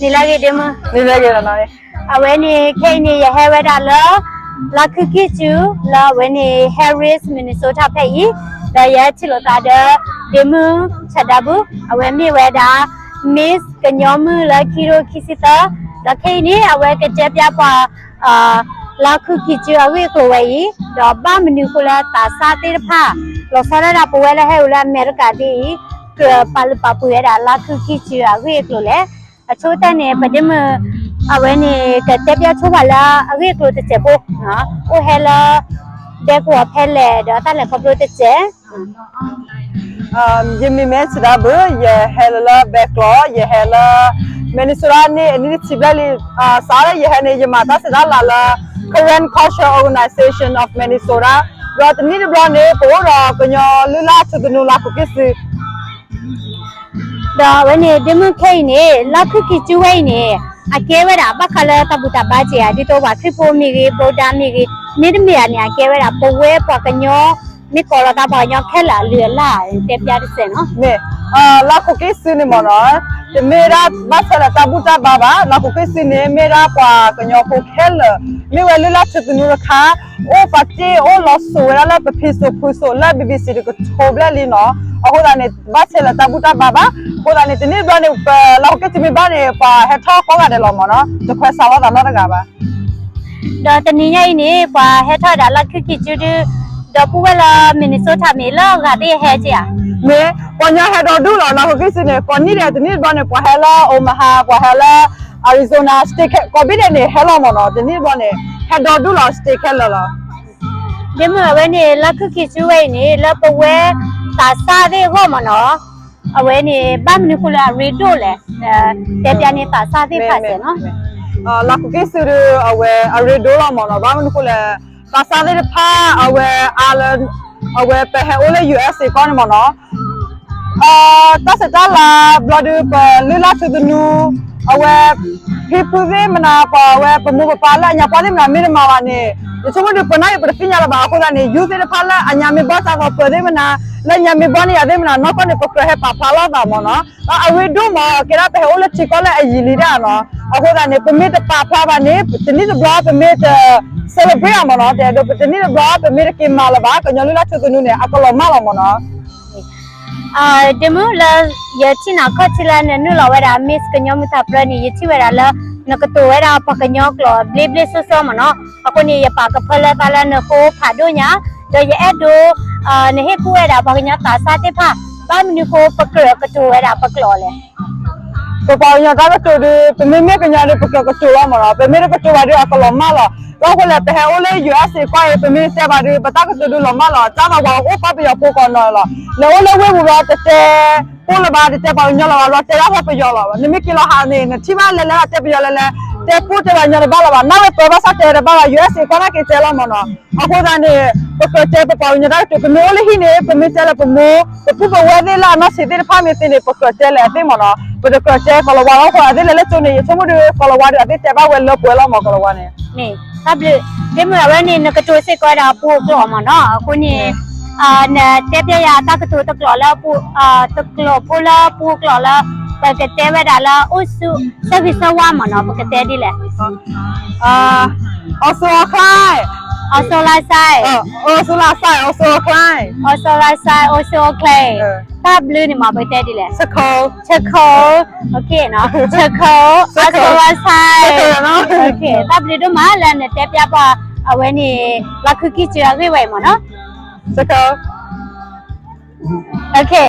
နံၤလၢအဂ့ၤဒ့မုၣ်, အဝဲန့ၣ် ခဲအံၤန့ၣ် ယဟဲဝဲဒၣ်လၢ လါခုကံၢ်စု လၢအဝဲန့ၣ် Harris Minnesota ဖဲအံၤ, ဒီးယဟဲထံၣ်လိာ်သးဒီး ဒ့မုၣ်ဆၣ်ဒၢဘူၣ်, အဝဲမ့ၢ်ဝဲဒၣ် Miss ကညီမုၣ်လၢခံကထိခံဆံသၢ, ဒီးခဲအံၤန့ၣ် အဝဲကတဲပျၢ်ပှၤ လါခုကံၢ်စုအဂ့ၢ်အကျိၤဝဲအံၤ, ဒီးဘၣ်မနုၤအဃိလၢသးစၢ်သ့ၣ်တဖၣ် လီၤဆီဒၣ်တၢ် ပဝဲလၢဟဲအိၣ်လၢအမဲရကၤသ့ၣ်အံၤ ကပာ်လုၢ်ပာ်ပှ့ၤဝဲဒၣ်လါခုကံၢ်စုအဂ့ၢ်အကျိၤလဲၣ်. အဆိကတၢၢ်န့ၣ် ပဒ့မုၣ် အဝဲန့ၣ် ကတဲပျၢ်ဆိပာ်လၢအဂ့ၢ်အကျိၤတစဲးဖိ, အိၣ်ဟဲလၢ ဒဲကဝီၤဖဲလဲၣ် ဒီးတၢ်လဲၤခီဖျိတစဲး ယမံၤမ့ၢ်ဆၣ်ဒၢဘူၣ်, ယဟဲလၢလၢဘဲကျိး, ယဟဲလၢ Minnesota န့ၣ် အနံၣ်တဆံဘျဲၣ်လံ, စးလၢယဟဲန့ၣ် ယမၤတၢ်ဆဲးတၢ်လၤလၢ Karen Cultural Organization of Minnesota, ဒီးတနံၣ်တဘျီန့ၣ် ပအိၣ်ဒီးကညီလုၢ်လၢ်ထူသနူလါခိၣ်ကံၢ်စု ဒီးအဝဲန့ၣ် ဒ့မုၣ်ခဲအံၤန့ၣ် လါခုကံၢ်စုဝဲအံၤန့ၣ် အကဲဝဲဒၣ်ဘၣ်ဃးလၢတၢ်ဘူၣ်တၢ်ဘါက့ၤဧါ, ဒ်သိးပှၤခရံာ်ဖိမ့ၢ်ဂ့ၤ ဘူးဒါမ့ၢ်ဂ့ၤ, မ့တမ့ၢ်ဧါန့ၣ် အကဲဝဲဒၣ်ပဝဲပှၤကညီ မ့ၢ်ကိးလီၤသးပှၤကညီခဲလၢာ်အလုၢ်အလၢ် တဲပျၢ်တစဲးနီၤ. မ့ၢ် လါခိၣ်ကံၢ်စုန့ၣ်မ့ၢ်နီၤ, တမ့ၢ်ဒၣ်ဘၣ်ဆဲးလၢတၢ်ဘူၣ်တၢ်ဘါဘၣ်, လါခိၣ်ကံၢ်စုန့ၣ် မ့ၢ်ဒၣ်ပှၤကညီဖိခဲလၢာ်, မ့ၢ်ဝဲလုၢ်လၢ်ထူသနူတခါ, အိၣ်ပာ်တ့ၢ်အိၣ်လီၤစိၤဝဲဒၣ်လၢပဖံစိဖုစိလၢ BBC တကထိဘျဲၣ်လံနီၤ. အဃိသတးန့ၣ် ဘၣ်ဆဲးလၢတၢ်ဘူၣ်တၢ်ဘါဘၣ်. အဃိသတးန့ၣ် တနံၣ်တဘျီန့ၣ် ပလါခိၣ်ကံၢ်စုမ့ၢ်ဘၣ်န့ၣ် ပှၤဟဲထီၣ်ကိးဂၤဒဲးလီၤမ့ၢ်နီၤ, တခွဲးစးလီၤသးနီတဂၤဘၣ်. ဒီးတနံၤညါအံၤန့ၣ် ပှၤဟဲထီၣ်ဝဲဒၣ်လါခုကံၢ်စုဒုး, ဒီပုၢ်ဝဲၢ်လၢ Minnesota မ့ၢ်လၢအဂၤသ့ၣ်ဟဲက့ၤဧါ. မ့ၢ် ပှၤကညီဟဲဒီဒူၣ်လီၤ, လါခိၣ်ကံၢ်စုန့ၣ် ကိးနံၣ်ဒဲး တနံၣ်တဘျီန့ၣ် ပှၤဟဲလၢ Omaha, ပှၤဟဲလၢ Arizona, state ကိးဘ့ၣ်ဒဲးန့ၣ် ဟဲလီၤမ့ၢ်နီၤ, တနံၣ်တဘျီန့ၣ် ဟဲဒီဒူၣ်လီၤ state ခဲလၢာ်လီၤ. ဒ့မုၣ်အဝဲန့ၣ် လါခုကံၢ်စုဝဲအံၤန့ၣ် လၢပဝဲသးစၢ်သ့ၣ်အဂီၢ်မ့ၢ်နီၤ, အဝဲန့ၣ် ဘၣ်မနုၤဃိလၢအရ့ဒိၣ်လဲၣ်, တဲပျၢ်န့ၢ်သးစၢ်သ့ၣ်တဖၣ်စဲးနီၤ. လါခိၣ်ကံၢ်စုဒုး အဝဲအရ့ဒိၣ်လီၤမ့ၢ်နီၤ, ဘၣ်မနုၤဃိလဲၣ်, သးစၢ်သ့ၣ်တဖၣ် အဝဲအါလၢ အဝဲပဟဲအိၣ်လၢ USA ကီၢ်န့ၣ်မ့ၢ်နီၤ, တၢ်ဆဲးတၢ်လၤဘျီဒုး ပလုၢ်လၢ်ထူသနူ, အဝဲ ဖံဖုသ့ၣ်မနၤ ပှၤဝဲပမိၢ်ပပၢ်လၢအညါပှၢ်သ့ၣ်မနၤ မ့ၢ်တမၤဘၣ်န့ၣ်, ယဆိကမိၣ်ဒုး ပနၢ်အံၤပတသ့ၣ်ညါလၢၤဘၣ်. အဃိသတးန့ၣ် ယုၢ်သ့ၣ်တဖၣ်လၢအညါမ့ၢ်ဘီၣ် သးသီပၢၤသ့ၣ်မနၤ, လၢညါမ့ၢ်ဘီၣ်န့ၢ်ယၤသ့ၣ်မနၤ နီၢ်ကီၢ်န့ၣ် ပကြၢးဟဲပာ်ဖျါလီၤသးမ့ၢ်နီၤ. အဝဲဒိၣ်မး ကဲဒၣ်ပဟဲအိၣ်လၢထံကီၢ်လၢအယံာ်လံဒၣ်နီၤ. အဃိသတးန့ၣ် ပမ့ၢ်တပာ်ဖျါဘၣ်န့ၣ် တနံၣ်တဘျီပမ့ၢ်တ celebrate အီၤမ့ၢ်နီၤ, တဲဒိး ပတနံၣ်တဘျီ ပမ့ၢ်တက့ၤမၤလၢၤဘၣ် ကညီလုၢ်လၢ်ထူသနူန့ၣ် အကလီၤမၢ်လီၤမ့ၢ်နီၤ. ဒ့မုၣ်လၢ ယထံၣ်နၤခီၣ်ထံးလၢနနုာ်လီၤဝဲဒၣ် Miss ကညီမုၢ်သးပြၢန့ၣ် ယထံၣ်ဝဲဒၣ်လၢ နကတိၤဝဲဒၣ်ပှၤကညီကျိာ်ဘျ့ဘျ့ဆှီဆှီမ့ၢ်နီၤ. အဃိန့ၣ် ယပာ်ကဖၢလၢသးလၢနဃိဖးဒိၣ်ညါ, ဒီးယအဲၣ်ဒိး နဟ့ၣ်ကူၣ်ဝဲဒၣ်ပှၤကညီသးစၢ်သ့ၣ်တဖၣ် ဘၣ်မနုၤဃိပကြၢးကတိၤဝဲဒၣ်ပကျိာ်လဲၣ်. ပပှၤကညီတၢ်ကတိၤဒုး ပမ့မ့ၢ်ကညီဒုး ပကြၢးကတိၤလီၤမ့ၢ်နီၤ, ပမ့ၢ်တကတိၤဘၣ်ဒုး အကလီၤမၢ်လီၤ. ဘၣ်ဃိလဲၣ် ပဟဲအိၣ်လၢ USA ကီၢ်အံၤ ပမ့ၢ်တဲဘၣ်ဒုး ပတၢ်ကတိၤဒုးလီၤမၢ်လီၤ, တၢ်မၤပှၤအိၣ်ပၢ်ပယီၤဖိကိးနီၤလီၤ. လဲၤအိၣ်လၢဝ့ၢ်ပူၤဘျီ တတဲပိၢ်လၢၤဘၣ်, တတဲပှၤကညီလၢၤဘၣ်ဘျီ တဲဒၣ်ဖဲပယီၤလီၤ. နမ့ၢ်က့ၤလီၤဟးန့ၣ် နထံၣ်ဘၣ်လဲၤလဲၤ တဲပယီၤလဲၤလဲၤ, တဲပိၢ်တဲပှၤကညီတဘၣ်လၢၤဘၣ်, နၢ်ဝဲပၢၤဘၣ်ဆၣ်တဲတဘၣ်ဘၣ်, USA ကီၢ်နာ်က့ၤတဲလီၤမ့ၢ်နီၤ. အဃိသတးန့ၣ် ပကြၢးတဲပပှၤကညီတၢ်ကတိၤ, ပမ့ၢ်အိၣ်လၢဟံၣ်န့ၣ် ပမ့ၢ်တဲလၢပမိၢ်, ပပုၢ်ပဝဲၢ်သ့ၣ်လၢအနီၢ်ဆံးသ့ၣ်တဖၣ်မ့ၢ်သ့န့ၣ် ပကြၢးတဲလၢအသ့ၣ်မ့ၢ်နီၤ, ပတကြၢးတဲကိၤလၤဝါလီၤ. အဃိအသ့ၣ်လဲၤလၢကၠိန့ၣ် ယဆိကမိၣ်ဒုး ကိၤလၤဝါဒုး အသ့ၣ်တဲဘၣ်ဝဲလၢပှဲၤလီၤမ့ၢ် ကိၤလၤဝါန့ၣ်. မ့ၢ်တၢ်ဘျုး, ဒ့မုၣ်အဝဲန့ၣ် နကတိၤစ့ၢ်ကီးဝဲဒၣ်ပှိၤကျိာ်မ့ၢ်နီၤ, အဃိန့ၣ် နတဲပျၢ်ယၤတၢ်ကတိၤတကျိာ်လၢ တကျိာ်ဖိလၢပှိၤကျိာ်လၢ ပကတဲဝဲဒၣ်လၢအိၣ်ဆူ ဆၢဂ့ၤဆၢဝါမ့ၢ်နီၤ, ပကတဲဒ်လဲၣ်. အီၣ်ဆူအီချါ, အီၣ်ဆူလါစဲ, အီၣ်ဆူလါစဲ, အီၣ်ဆူအီချါ, အီၣ်ဆူလါစဲ, အီၣ်ဆူအီချါ, တၢ်ဘျုးန့ၣ်မ့ၢ်ပကတဲဒ်လဲၣ်. ဆၢခိၣ်, ဆၢခိၣ်, ဆၢခိၣ်, အီၣ်ဆူလါစဲ, တၢ်ဘျုးဒိၣ်မးလၢနတဲပျၢ်ပှၤ အဝဲန့ၣ် လါခုကံၢ်စုအဂ့ၢ်ဝဲအံၤမ့ၢ်နီၤ. ဆၢခိၣ် Okay,